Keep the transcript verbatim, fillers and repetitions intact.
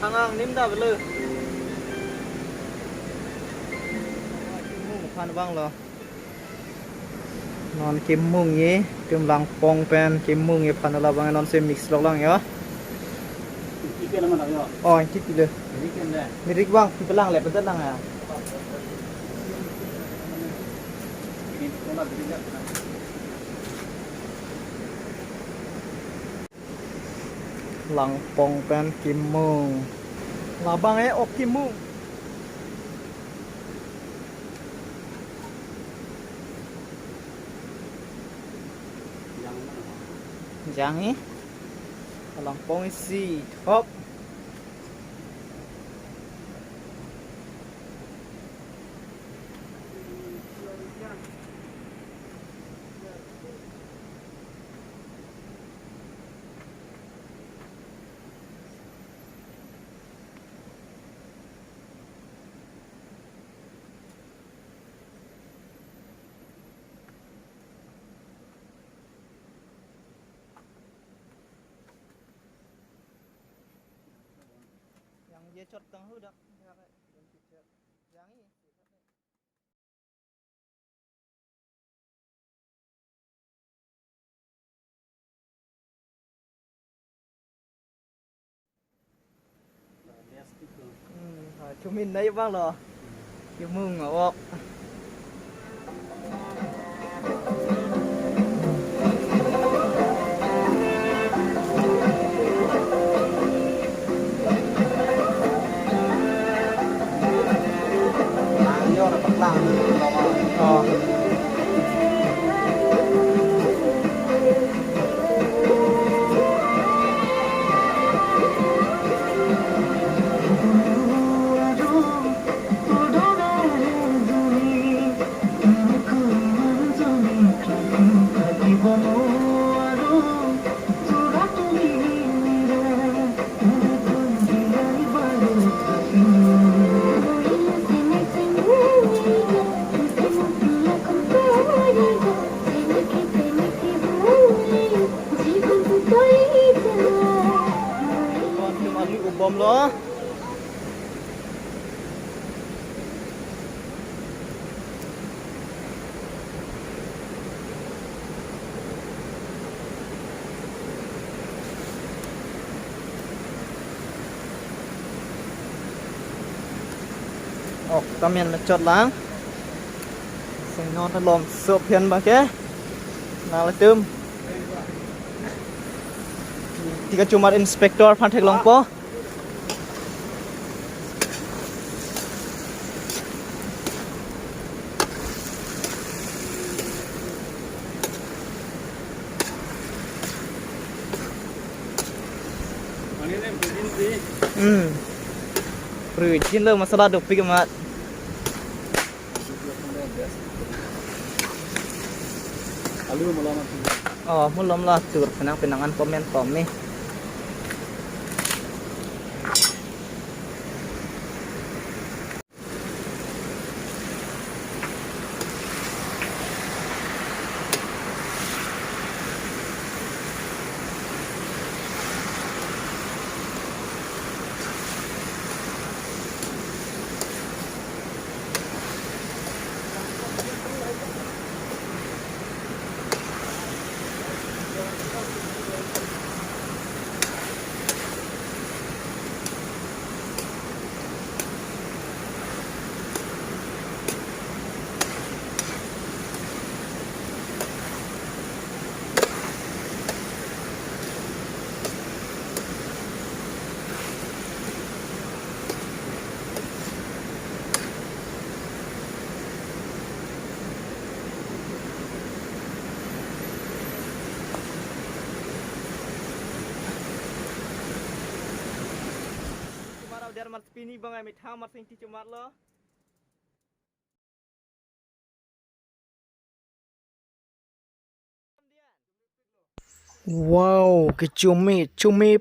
Angang nim da belo. Kimung aphan vanglo. Non kimung ye, tum Langpong pen kimung ye aphan labang non se mix lok lang yo. Ingki pen naman yo. Oh, ingki pilo. Mirik pen le. Mirik vang, pi pelang le, pedet lang ya. Ini sekolah diri ya. Langpong pen kimung. Labang eh ok kimung. Jang eh. Langpong isi. Hop. Yang dia chot tang hu dak. Yang ini. Hmm, ha, chumin nai vanglo. Kimung ok. Kon tum alu ubom lo. Ok, tamen mechot lang. Sing non ta lom so phian ba ke. Nangtum. Tika chumar inspector aphan theklongpo. Hmm. Prujin lo masala dopik amat. Alu malom atur. Oh, malom lo atur, penang penangan komen tome. Chumar ader mar pini bang ai methang mar sing ti chumar lo. Wow, kechumi, chumi